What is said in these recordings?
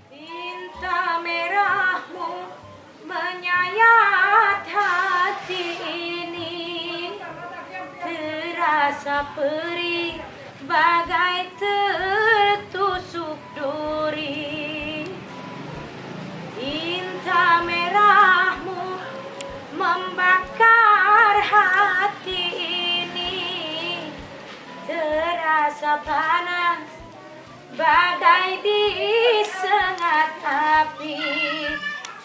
Tinta merahmu menyayat hati ini, terasa perih bagai tertusuk duri. Tinta merahmu membakar hati ini, terasa panas bagai disengat api.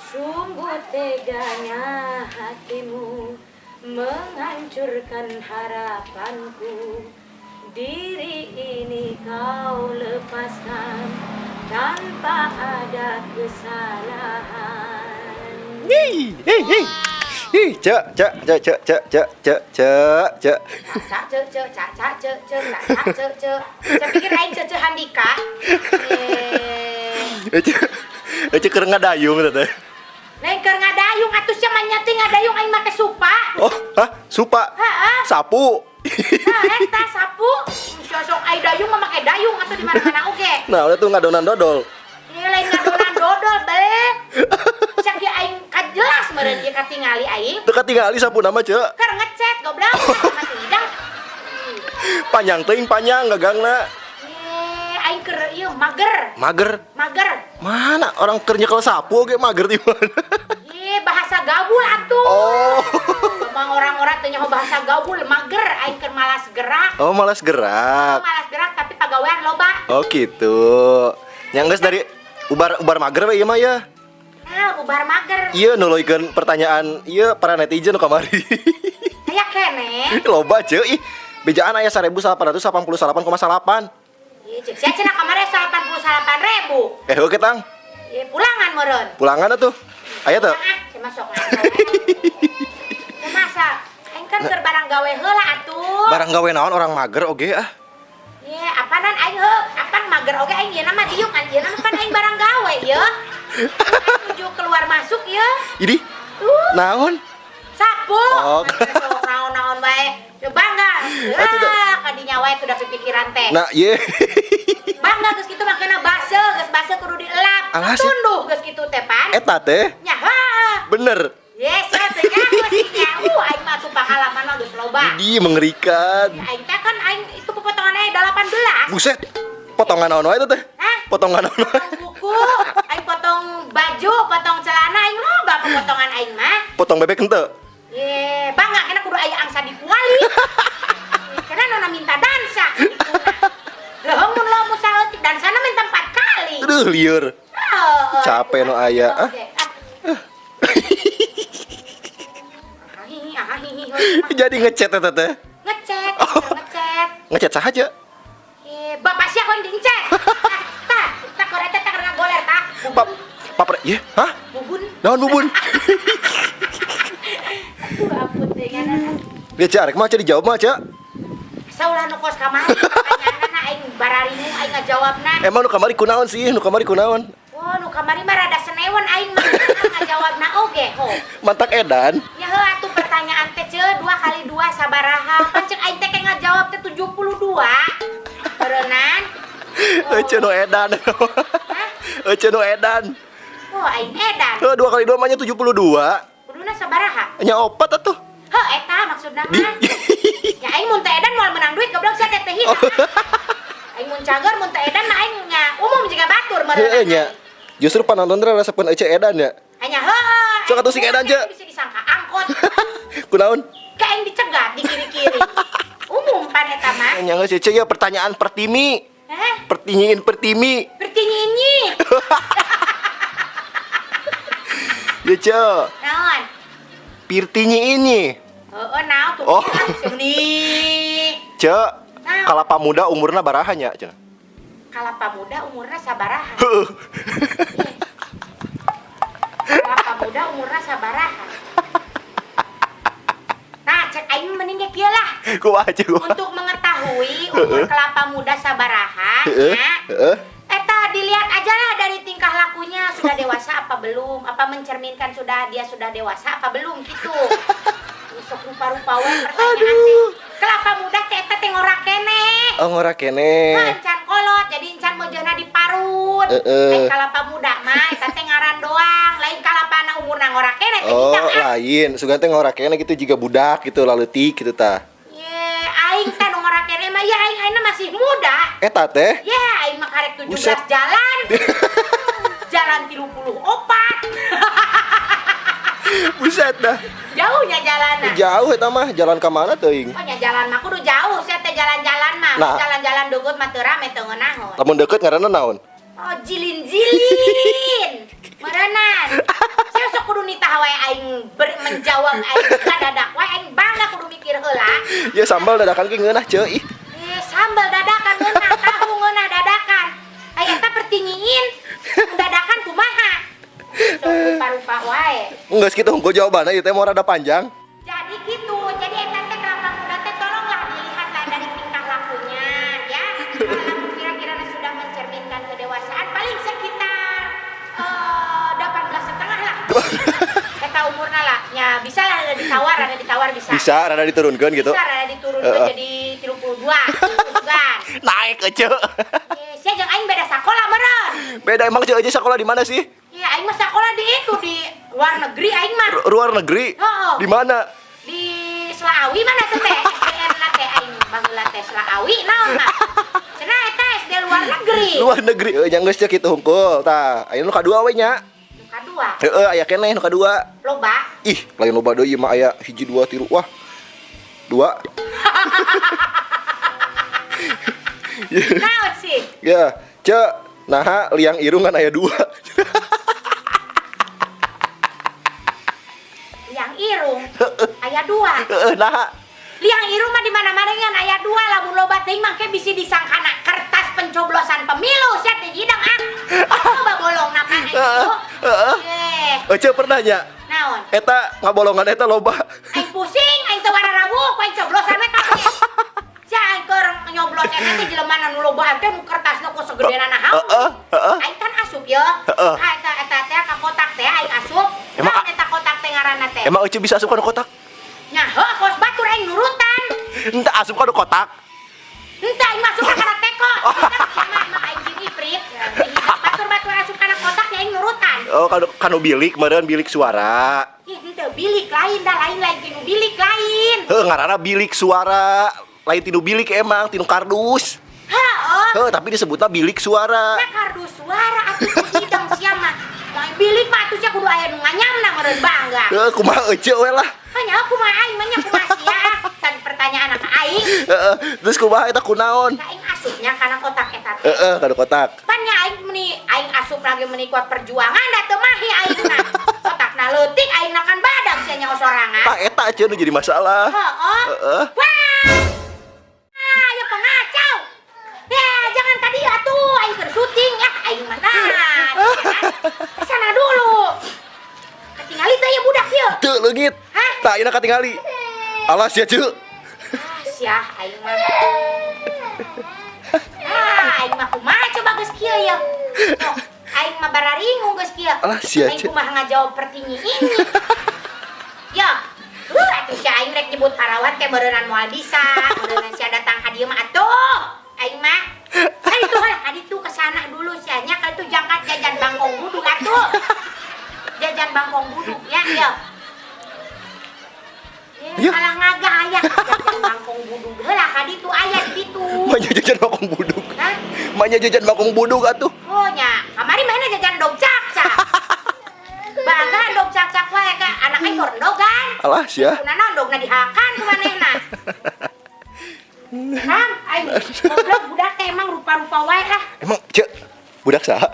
Sungguh teganya hatimu menghancurkan harapanku. Diri ini kau lepaskan tanpa ada kesalahan. Ih, ih, ih. Ih, cek, cek, cek, cek, cek, cek, cek, cek, cek. Cak cek cek cak cak cek cek cak cak cek cek. Saya pikir aing cek cek Handika. Eh, Eh, cek, eh, cek keur ngadayung teh. Lain keur ngadayung atuh sia mah nyati ngadayung aing make supa. Oh, hah? Supa. Heeh. Sapu. Nah, eta sapu. Sosok aing dayung mah make dayung atuh di mana-mana oge. Nah, udah tuh ngadonan dodol. Ini lain ngadonan dodol, be. Cak ieu aing kajelas meureun ieu katingali aing. Teu katingali sapu nama, cek. Keur ngechat goblok, mati hidang. Panjang teuing panjang gagangna. Eh, aing keur ieu mager, Mager. Mager. Mana orang keur nyekel sapu oge mager di mana? Ih, bahasa gaul atuh. Oh. Emang orang-orang teh nyaho bahasa gaul, mager, aing keur malas gerak. Oh, malas gerak. Malas gerak tapi pagawean loba. Oh, gitu. Yang geus dari ubar ubar mager we ieu mah ya. Nah, ubar mager. Iya nuluykeun pertanyaan ieu para netizen nu kamari. Aya keneh. Loba ceu ih. Bejaan aya 1888,8. Ih, cek sia cenah kamari 88 ribu. Eh, oke tang. Ih, pulangan meureun. Pulangan atuh. Aya teu? Ah, sia masuk ngaco. Sia masa aing kan keur barang gawe heula atuh. Barang gawe naon orang mager oge ah. Ye, apanan aing heuh, apan mager oge aing ieu mah diuk kan ieu mah pan aing barang gawe ye. Aing nuju keluar masuk ye. Ini Tuh, naon? Sapu. Oh. Sok naon-naon bae. Coba enggak? Atuh da- Ah, kadinya wae tuh udah pikiran teh. Nah, ye. Bangga geus kitu makana base, geus base kudu dielap. Alah, sih. Tunduh geus kitu teh pan. Eta teh Nya heuh. Bener. Yes, ya teh nyaho sih nyaho aing mah tuh pengalaman mah geus loba. Di mengerikan. Ya, aing teh kan aing itu potongan aing 18. Buset. Potongan naon wae itu teh? Hah? Potongan naon wae? Potong buku, aing potong baju, potong celana aing loba pemotongan aing mah. Potong bebek henteu. Ye, bangga kena kudu aya angsa dikuali. Karena nona minta dansa dituna. Leuheung mun lo saeutik dansana minta 4 kali. Aduh, lieur. Heeh. Capek nu aya, ah. Oke, ah. Ahihi, ahihi, heuh. Jadi ngechat eta teh. Ngechat, ngechat. Ngechat saha aja? Eh, bapak siapa yang dincet? Tah, tah korek teh tah goler tah. Pap pap ye, hah? Bubun. Naon bubun? Aduh, ampun teh nganan. Dia cek arek mah cek dijawab mah cek. Saulah nu kos kamari, pertanyaanna aing bararingung aing ngajawabna. Emang nu kamari kunaon sih? Nu kamari kunaon? Wah, nu kamari mah rada senewan aing mah ngajawabna oge ho. Mantak edan. Ya heuh atuh pertanyaan teh ceu 2 kali 2 sabaraha? Pan ceuk aing teh ke ngajawab teh 72. Berenang. Ece nu edan. Hah? Ece nu edan. Oh, aing edan. Heuh, 2 kali 2 mah nya 72. Kuduna sabaraha? Nya opat atuh. Heuh, eta maksudna mah. Ya aing mun teu edan moal menang duit goblok sia teh teh hina. Aing mun cager mun teu edan mah aing nya umum jiga batur meureun. Heeh nya. Justru panonton teh resepeun Ece edan ya. Hanya heuh. Sok atuh sing edan, Ceu. Bisa disangka angkot. Kunaon? Ka aing dicegat di kiri-kiri. Umum pan eta mah. Nya geus Ece ya pertanyaan pertimi. Heh, Pertinyiin pertimi. pertinyi. Ya Ce, Naon? Pirtinyi ini. Heeh, naon tuh. Oh. Seuni. Ce, Naon? Kalapa muda umurna baraha nya cenah. Kalapa muda umurna sabaraha? Heuh. Kalapa muda umurna sabaraha? Nah, cek aing mending ge kieu lah. Kumaha Ce kumaha? Untuk mengetahui umur kelapa muda sabaraha, Heeh, ya. heeh. Eta dilihat aja lah dari tingkah lakunya. sudah dewasa apa belum? Apa mencerminkan sudah dia sudah dewasa apa belum gitu. Sok rupa-rupa we pertanyaan teh. Kelapa muda teh eta teh ngora keneh. Oh, ngora keneh. Nah, encan kolot, jadi encan mojona diparut. Heeh. Lain kalapa muda mah eta teh ngaran doang. Lain kalapana umurna ngora keneh teh Oh, hidang, ah. lain. Sugan teh ngora keneh gitu jiga budak gitu laleutik gitu tah. Ye, aing teh nu ngora keneh mah ya aing ayeuna masih muda. Eta teh. Ya, aing mah karek 17 Buset. Jalan. Jalan 34. Buset dah. Jauhnya jalanan. Jauh eta mah, jalan ka mana teuing? Oh nya jalan mah kudu jauh, sia teh jalan-jalan mah. Nah. Jalan-jalan deukeut mah teu rame teu ngeunaheun. Lamun deket ngaranna naon? Oh, jilin-jilin. Meureunan. Sia sok kudu nitah wae aing menjawab aing kadadak wae aing bangga kudu mikir heula. Ya sambal dadakan ge ngeunah, Ceu. Ih. Eh, sambal dadakan ngeunah, tahu ngeunah dadakan. Aya eta pertinyiin dadakan kumaha? Sok rupa-rupa wae. Geus kitu hungkul jawabanna ieu teh mau rada panjang. Jadi gitu, jadi eta teh kelapa muda teh tolonglah dilihatlah dari tingkah lakunya ya. Kalau kira-kira sudah mencerminkan kedewasaan paling sekitar 18,5 lah. Eta umurna lah, ya bisa lah ada ditawar bisa. Bisa rada diturunkeun gitu. Bisa rada diturunkan jadi 32 gitu kan. Naik Ceu. Eh, sia jeung aing beda sakola meureun. Beda emang Ceu aja sekolah di mana sih? Ya aing mah sekolah di itu di luar negeri aing mah. Luar negeri? Heeh. Di mana? Di Selaawi mana tuh teh? SDN na teh aing baheula teh Selaawi naon mah. Cenah eta SD luar negeri. Luar negeri euy nya geus kitu hungkul. Tah, aya nu kadua we nya. Nu kadua. Heeh, aya keneh nu kadua. Loba. Ih, lain loba deui mah aya hiji dua tilu. Wah. Dua. Naon sih? Ya, Ceu, naha liang irung kan aya dua. Liang irung aya dua. Heeh, naha. Liang irung mah di mana-mana ngan aya dua lamun loba teuing mah ke bisi disangkana kertas pencoblosan pemilu sia teh hidang ah. Loba bolong napan aing itu. Heeh. Eh, Ece pernah nya? Naon? Eta ngabolongan eta loba. Aing pusing, aing teu wararawu ku aing coblosan we kabeh. Sia aing keur nyoblos eta teh jelema nu lobaan teh nu kertasna ku segedeana haus. Heeh, heeh. Aing kan asup ya. Heeh. Ah, eta eta teh ka kotak teh aing asup. Emang Naon eta kotak teh ngaranna teh? Emang Ece bisa asup kana kotak? Nya heuh kos batur aing nurutan. Entah asup kana kotak. Henteu aing masuk ka kana teko. Sama emang aing jeung iprit. Batur-batur asup kana kotak nya aing nurutan. Oh, kanu kanu bilik meureun bilik suara. Ih, henteu bilik lain dah lain lain tinu bilik lain. Heuh, ngaranna bilik suara. Lain tinu bilik emang, tinu kardus. Heuh. Heuh, tapi disebutna bilik suara. Nah kardus suara atuh ku hidang sia mah. Lain bilik mah atuh sia kudu aya nu nganyamna meureun bangga. Heuh, kumaha Ece we lah. Hanya kumaha aing mah nya kumaha sia. Tadi pertanyaan ka aing. Heeh, terus kumaha eta kunaon? Ka aing asupnya kana kotak eta teh. Heeh, kana kotak. Pan nya aing meni aing asup lagi meni kuat perjuangan da teu mahi aingna. Kotakna leutik aingna kan badag sia nyaho sorangan. Tah eta Ece nu jadi masalah. Heeh. Heeh. Wah! Ah, ya pengacau. Ya, jangan tadi atuh aing keur syuting ya aing mah nah. Ke sana dulu. Katingali teh ya budak ieu. Teu leungit. Hah? Tah ayeuna katingali. Alas ya, Ceu. Ah, sia aing mah. Ah, aing mah kumaha coba geus kieu ya. Tuh, aing mah bararingung geus kieu. Alah, sia, Aing Ceu. kumaha ngajawab pertinyi ini. Ya, atuh sia aing rek nyebut parawan teh meureunnan moal bisa. Meureunnan sia datang ka dieu mah atuh. Aing mah. Kan itu lah, ka ditu ke sana dulu sia nya ka itu jangkat jajan bangkong buduk atuh. Jajan bangkong buduk ya, ya. Ya. Kalah ngagaya jajan bangkong buduk heula ka ditu aya di ditu. Manya jajan bangkong buduk. Hah? Manya jajan bangkong buduk atuh. Oh nya, kamari mana jajan dog cak-cak. Bangga dog cak-cak wae ka anak aing keur endogan. Alah sia. Kunaon dogna dihakan ku manehna. Ham, aing goblok budak teh emang rupa-rupa wae lah. Emang Ceu, budak saha?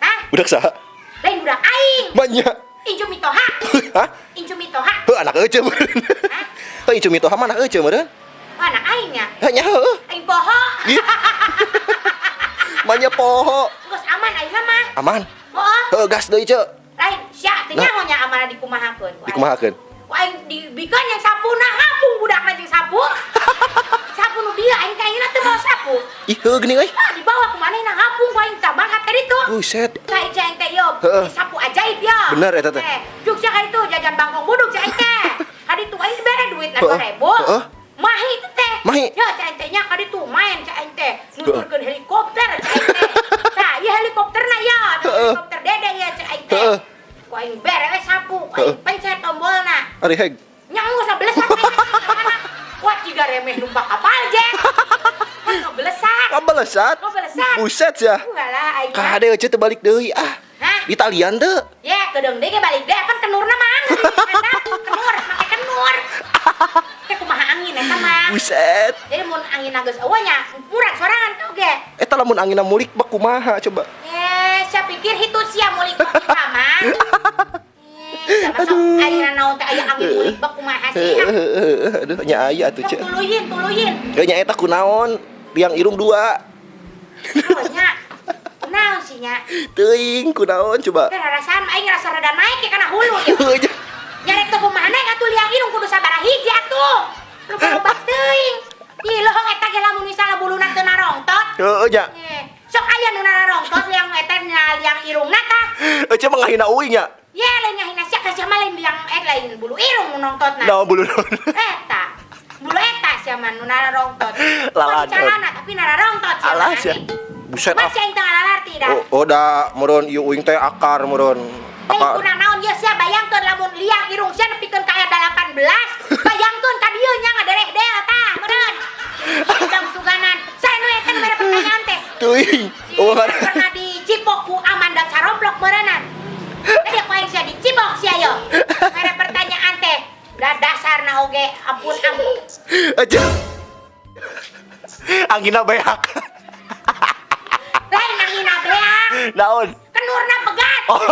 Hah? Budak saha? Lain budak aing. Manya. Incu mitoha. Hah? Incu mitoha. Heuh, anak Ece meureun. Hah? Heuh, Incu mitoha mah anak Ece meureun. Oh, anak aing nya. Heuh, nya heuh. Aing poho. Ih. Manya poho. Geus aman aing mah. Aman. Heeh. Heuh, gas deui, Ceu. Lain sia teh Nah. nyaho nya amanah dikumahakeun. Dikumahakeun? Ku aing dibikeun yang sapuna hapung budakna jeung sapu. Sapuna nu dieu aing teh ayeuna teu mawa sapu. Ih, heuh geuning euy. Ah, dibawa ku manehna ngapung ku aing tah mangkat ka ditu. Buset. Tah cai aing teh ieu sapu ajaib ya. Bener eta teh. Eh, juk sia ka ditu jajan bangkong buduk cai aing teh. Ka ditu aing dibere duit na 2000. Mahi itu teh. Mahi. Ya cai aing teh nya ka ditu main cai aing teh nuturkeun helikopter cai aing teh. Tah, ieu helikopterna ya, helikopter dede ya cai aing teh. Ku aing bere we sapu, ku aing pencet tombolna. Ari heg. Nya geus ngabelesak aing. Kuat jiga remeh numpak kapal je. Kuat ngebelesak. Kabelesat. Ngebelesak. Buset ya. Enggak lah aing. Kade euy teu balik deui ah. Hah? Di talian teu. Ya, kedeung deui ge balik deui kan kenurna mah angin. Eta kenur, make kenur. Teh kumaha angin eta mah. Buset. Jadi mun angin geus eueuh nya, murag sorangan teh oge. Eta lamun anginna mulik bak kumaha coba. Eh, sia pikir hitu sia mulik bak kita mah. Eh, masuk ayeuna naon teh aya angin mulik bak kumaha sih? Aduh, nya aya atuh Sok ceu. tuluyin, tuluyin. Heuh nya eta kunaon? Liang irung dua. Oh, nya. Kunaon sih nya? Teuing kunaon coba. Teh rarasaan aing ngerasa rada naik ya kana hulu ya. Heuh nya. Nyarek teh kumaha naik atuh liang irung kudu sabaraha hiji atuh. Loba-loba teuing. Ih, lohong eta ge lamun misalnya buluna teu narongtot. Heuh nya. Eh, sok aya nu narongtot liang eta nya liang irungna tah. Euy mah ngahina uing nya. Ye, lain ngahina sia ka sia mah lain liang lain bulu irung nu nongtotna. Naon bulu naon? Eta. Bulu eta sia mah nu narongtot. Laladon. Calana tapi narongtot sia. Alah sia. Buset ah. Masih aing teu ngalalarti dah. Oh, oh da meureun ieu uing teh akar meureun. Lain Akar. kuna naon ye sia bayangkeun lamun liang irung sia nepikeun ka aya 18. Bayangkeun ka dieu nya ngadereh del tah meureun. Udang suganan. Saya nu eta nu mere pertanyaan teh. Teuing. Oh, Pernah dicipok ku Amanda Caromplok meureunnan. Tadi aku aing sia dicipok sia yo. Mere pertanyaan teh. Da dasarna oge ampun ampun. Aja. Anginna beak. Lain angina beak. Naon? Kenurna pegat. Oh.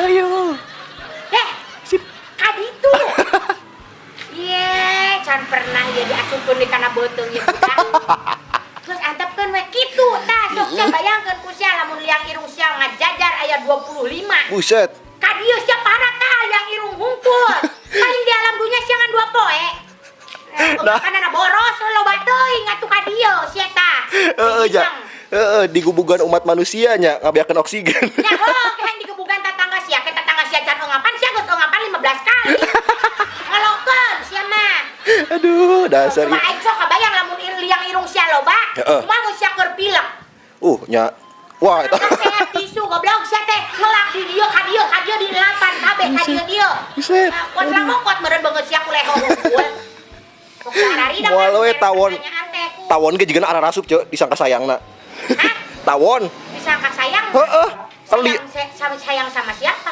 Ayo. Eh, Sip. kaditu. Ye, can pernah ya diasupkeun di kana beuteung ye budak. Terus antepkeun we kitu tah sok sia bayangkeun ku sia lamun liang irung sia ngajajar aya 25. Buset. Ka dieu sia parah tah liang irung hungkul. Paling di alam dunya sia ngan 2 poe. Nah. Nah, boros loba teuing atuh ka dieu sia tah. Heeh ja. Heeh digubugan umat manusia nya ngabeakeun oksigen. Ya heuh, hayang digebugan tatangga sia, ke tetangga sia can ongapan sia geus ongapan 15 kali. Ngalokeun sia mah. Aduh, dasar. Coba aing sok kabayang lamun liang irung sia loba, Heeh. kumaha geus sia keur pilek. Nya. Wah, eta. Sehat tisu goblok sia teh ngelak di dieu ka dieu ka dieu di lapan kabeh ka dieu dieu. Buset. Nah, kuat lah kuat meureun beungeut sia ku leho hungkul. Moal we tawon. Tawon ge jigana ararasup ceu disangka sayangna. Hah? Tawon. Disangka sayang? Heeh. Sayang, sayang sama siapa?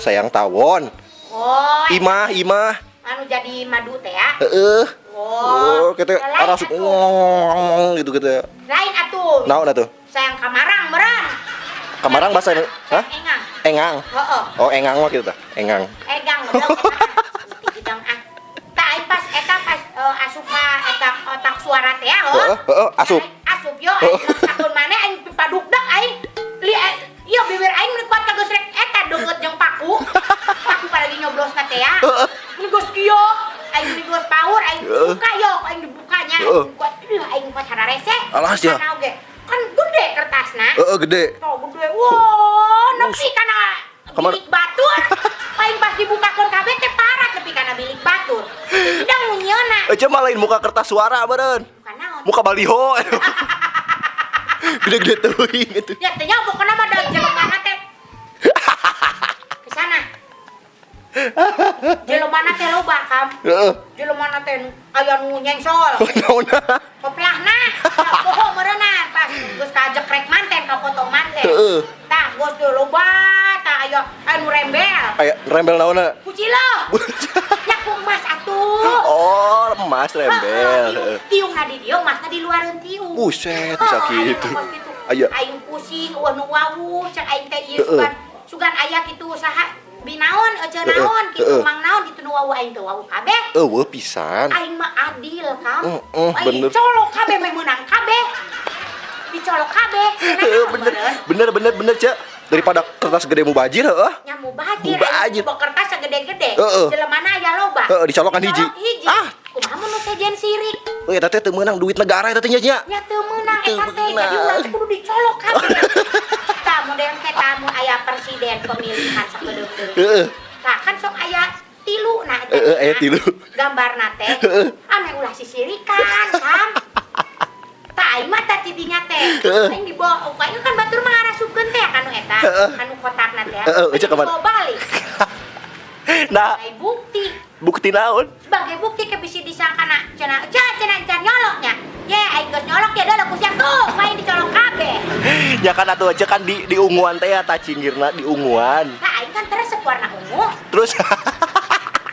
Sayang tawon. Oh. Imah, imah. Anu jadi madu teh ya? Heeh. Oh, Oh, kita arasup gitu gitu. Lain atuh. Naon atuh? Sayang kamarang meureun. Kamarang bahasa hah? Engang. Engang. Heeh. Oh, engang mah kitu tah. Engang. Egang goblok. Hidang ah. Tah aing pas eta pas asup ka eta otak suara teh ya, heuh. Heeh, heeh, asup. Asup yo aing sakun maneh aing padukdak aing. Li ieu bibir aing mun kuat ka geus rek eta deukeut jeung paku. Paku palagi nyoblosna teh ya. Heeh. Mun geus kieu aing mun geus power aing buka yo aing dibukanya. Kuat aing kuat hararese. Alas ya. Kan gede kertasna. Heeh, gede. Oh, gede. Wah, nepi kana bilik batur. Paling pas dibukakeun kabeh teh parah nepi kana bilik batur. Hidang nu nyieunna. Euy mah lain muka kertas suara meureun. Muka naon? Muka baliho. Gede-gede teuing gitu. Ya teh nya pokona mah da jelemana teh. Ke sana. Jelemana teh loba kam. Heeh. Jelemana teh aya nu nyengsol. Naonna? Kopiahna. Poho meureunna pas geus kajekrek manten ka foto manten. Heeh. Tah geus teu loba tah aya anu rembel. Aya rembel naonna? Kucilo. Nya ku emas atuh. Oh, emas rembel. Heeh, tiungna di dieu, emasna di luareun tiung. Buset, bisa kitu. Aya. Aing pusing, eueuh nu wawuh, cek aing teh ieu sugan sugan aya kitu saha binaon ece naon kitu mang naon kitu nu wawuh aing teu wawuh kabeh. Eueuh pisan. Aing mah adil kam. Bener. Colok kabeh meh meunang kabeh. Dicolok kabeh. Heeh, bener. Bener bener bener, Cek. Daripada kertas gede mubajir heeh. Nya mubajir. Mubajir. Bawa kertas segede-gede. Heeh. Jelemana aya loba. Heeh, dicolokan hiji. Hiji. Ah, Kumaha mun nu sejen sirik? Euy, eta teh teu meunang duit negara eta teh nya nya. Nya teu meunang Teu eta teh. Jadi meunang. urang teh kudu dicolok kabeh. Tah, model teh tamu aya presiden pemilihan sakedeung deui. Tah kan sok aya tilu nah eta. Heeh, aya tilu. Gambarna teh. Ame ulah sisirikan, kan. Tah aing mah tah tidinya teh. Aing dibawa, aing kan batur mah ngarasupkeun teh kanu eta, kanu kotakna teh. Heeh, ece kamana? Dibawa balik. Nah, Sebagai bukti. Bukti naon? Sebagai bukti ke bisi disangka na cenah cenah cenah cenah nyoloknya. Ye, aing geus nyolok ya deuleu ku sia tuh, main dicolok kabeh. Ya kan atuh aja kan di unguan teh ya tah cinggirna di unguan. Nah, aing kan teresep warna ungu. Terus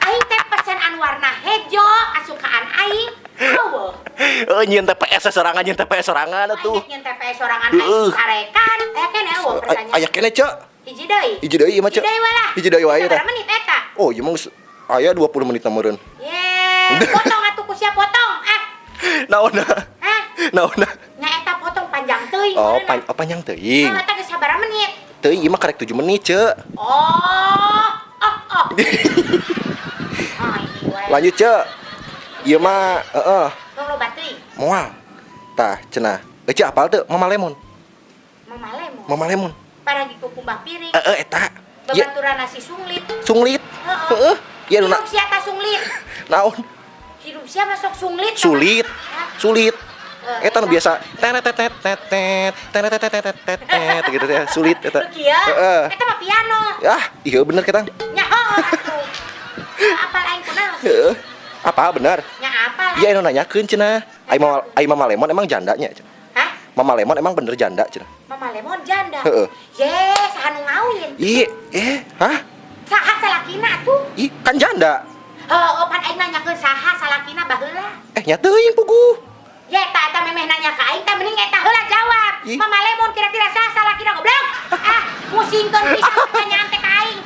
Aing teh pesen anu warna hejo, kasukaan aing. Eueuh. Heeh, nyieun TPS sorangan, nyieun TPS sorangan atuh. Aing nyieun TPS sorangan aing carekan. Aya keneh eueuh pertanyaan. Aya keneh, Cek. Hiji deui. Hiji deui ieu mah, Cek. Hiji deui we lah. Hiji deui wae tah. Sabaraha menit eta? Oh, ieu mah geus aya 20 menit meureun. Ye, potong atuh ku sia potong. Ah, Naonna? hah? Naonna? Nya eta potong panjang teuing. Oh, meureunna. oh, panjang teuing. Nah, eta geus sabaraha menit? Teuing ieu mah karek 7 menit, Cek. Oh. Oh, ini wae. Lanjut, Cek. Ieu mah heeh, Tong loba teuing. Moal. Tah, cenah. Ece apal teu Mama Lemon? Mama Lemon. Mama Lemon. Paragi kukumbah piring. Heeh, eta. Ieu Babaturan nasi sunglit. Sunglit. Heeh. Heeh. Ieu nu Hirup sia ta sunglit. Naon? Hirup sia masuk sunglit. Sulit. Hah? Sulit. Eh, Eta nu biasa tenet tet tet tet tet tet tet tet tet tet gitu teh, sulit eta. Lu kieu? Heeh. Eta mah piano. Ah, iya bener ketang. Nya heueuh atuh. Apal aing kunaon sih? Heeh. Apa bener? Nya apal. Iya anu nanyakeun cenah. Ai Mama, ai Mama Lemon emang jandanya cenah. Hah? Mama Lemon emang bener janda cenah. Mama Lemon janda. Heeh. Ye, saha nu ngawin? Ih, eh, hah? Saha salakina atuh? Ih, kan janda. Heueuh, pan aing nanyakeun saha salakina baheula. Eh, nya teuing puguh. Ye, eta eta memeh nanya ka aing teh mending eta heula jawab. Ih. Mama Lemon kira-kira saha salakina goblok? Ah, musingkeun pisan pertanyaan teh ka aing.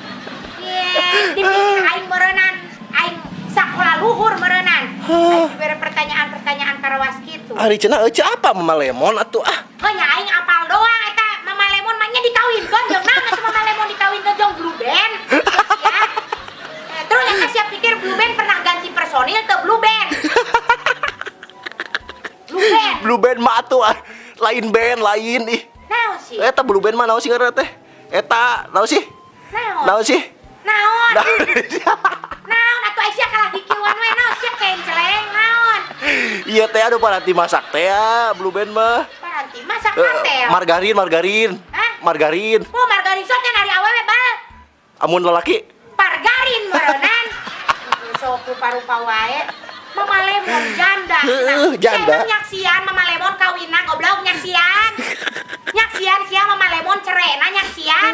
Ye, dipikir aing meureunan, aing sakola luhur meureunan. Aing dibere pertanyaan-pertanyaan karawas kitu. Ari cenah euceu apa Mama Lemon atuh ah. Heuh nya aing apal doang eta Mama Lemon mah nya dikawinkeun jeung naon atuh Mama Lemon dikawinkeun jeung Blue Band. Ya. Eh, terus eta siap pikir Blue Band pernah ganti personil ke Blue Band. Blue Band. Blue Band mah atuh ah. Lain band, lain ih. Naon sih? Eta Blue Band mah naon sih ngaranna teh? Eta naon sih? Naon? Naon sih? Naon? Naon? Naon atuh ai sia kalah dikieuan we naon sia kenceleng naon? Iya teh aduh paranti masak teh ya, Blue Band mah. Paranti masak Eh, katel. margarin, margarin. Hah? Margarin. Oh, margarin sotnya ari awewe bal. Amun lelaki Pargarin meureunan. Sok rupa-rupa wae. Mama Lemon janda. Heeh, janda. Emang nyaksian Mama Lemon kawinna goblok nyaksian. Nyaksian sia Mama Lemon cerena nyaksian.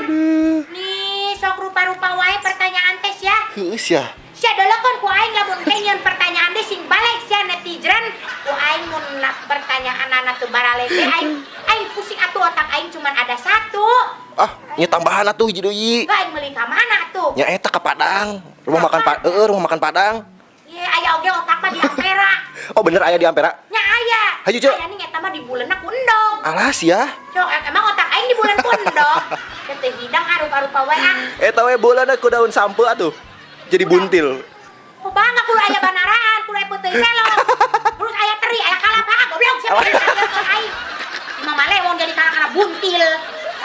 Nih sok rupa-rupa wae pertanyaan teh sia. Heueuh sia. Sia dolokeun ku aing lamun teh nyieun pertanyaan teh sing balik sia netizen. Ku aing mun pertanyaanana teu baralek teh aing aing pusing atuh otak aing cuman ada satu. Ah, nya tambahan atuh hiji deui. Gak aing meuli ka mana tuh? Nya eta ka Padang. Rumah makan heeh, rumah makan Padang. Ye, aya oge otak mah di Ampera. Oh bener aya di Ampera. Nya aya. Hayu, Cuk. Aya nih eta mah di buleunna ku endog. Alas ya. Cok, emang otak aing di bulan ku endog. Teu hidang arupa-rupa wae ah. Eta we beuleuna ku daun sampeu atuh. Jadi buntil. Oh bangga kudu aya banaraan, kudu aya peuteuy selo. Terus aya teri, aya kalapa, ah, goblok siapa yang ke aing. Mama Lewong jadi kana buntil.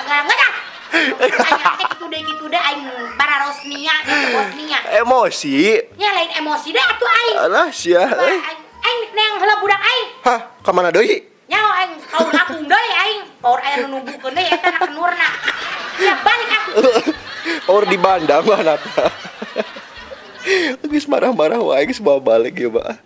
Enggak enggak. Tanya teh kitu deui aing bararosnia gitu bosnia. Emosi. Nya lain emosi deh atuh aing. Alas ya. Aing Euy. aing neng heula budak aing. Hah, ka mana deui? Nyaho aing kaur ngapung deui aing. Paur aya nu numbukeun deui eta na kenurna. Ya balik ah. Power di bandang mah nata. Geus marah-marah wae geus bawa balik ya, Pak.